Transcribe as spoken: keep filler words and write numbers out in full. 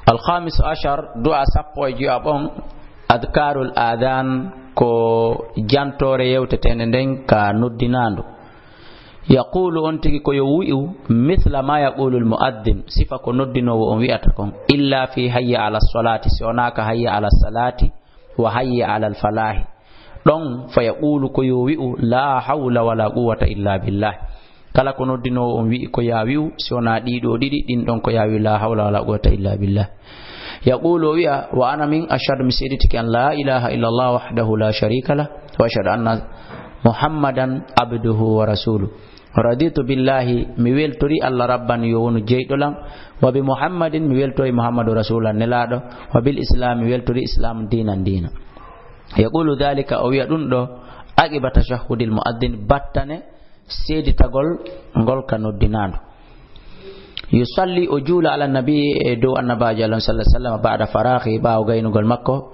Alkhamisu ashar, du'a sappo e joyaɓon, adkarul adhan, ko jantoore yewtetende nden ka noddinaandu. Yaqulu, on tigi ko yo wi'u, mithla ma yaqulu al mu'adhdhin, sifa ko noddinoowo on wi'ata kon, illa fi hayya ala salati, si wonaa ka hayya ala salati, wa hayya ala al falahi. Ɗon fa yaqulu ko yo wi'u, la hawla wala quwwata illa billah. Kala ko noddinoowo on wi'i ko ya wi'u, si wonaa ɗiɗo ɗiɗi, ɗin ɗon ko ya wi'u, la hawla wala quwwata illa billah. Yaqulu, o wi'a, wa ana min ashhadu, mi seeditike an la ilaha illa Allah wahdahu la sharika lah, wa ashhadu anna Muhammadan abduhu wa rasuluh. Raditu billahi, mi weltori Allah rabban, yo wonu jeyɗo lan, wa bi Muhammadin, mi weltori Muhammadu rasulan nelaaɗo, wa bil islam, mi weltori islam diinan diina. Yaqulu dhalika, o wi'a ɗum ɗo, aqiba tashahhudil mu'adhdhin, battane seeditagol ngol ka noddinaandu. Yusalli, o juula, ala nabi, e dow annabaajo Allah sallallahu alaihi wasallam, ba'da faraghi, ɓaawo gaynugol makko.